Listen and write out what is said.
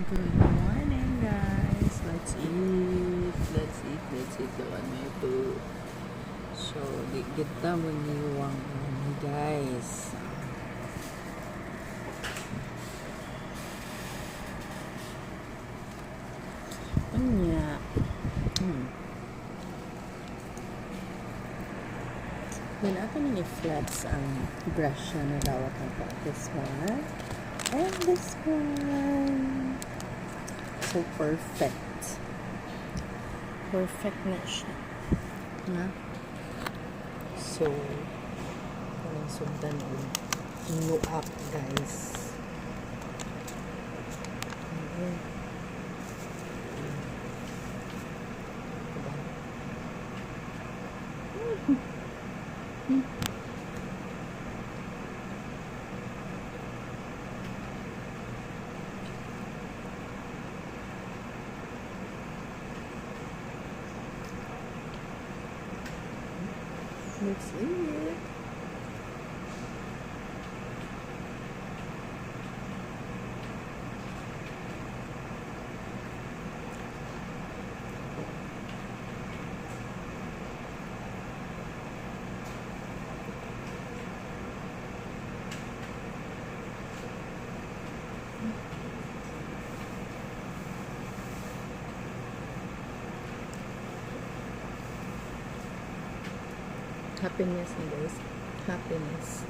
Good morning, guys. Let's eat. Let's eat. Let's eat. Look at my food. So, di kita mo niwang, guys. Unya. Then, ako nang i-flats ang brush na nadawat nako. This one. And this one. So, perfect. Perfect na siya. Na? So, kanang sundan og new up, guys. Diba? Let's eat. Happiness na, guys. Happiness.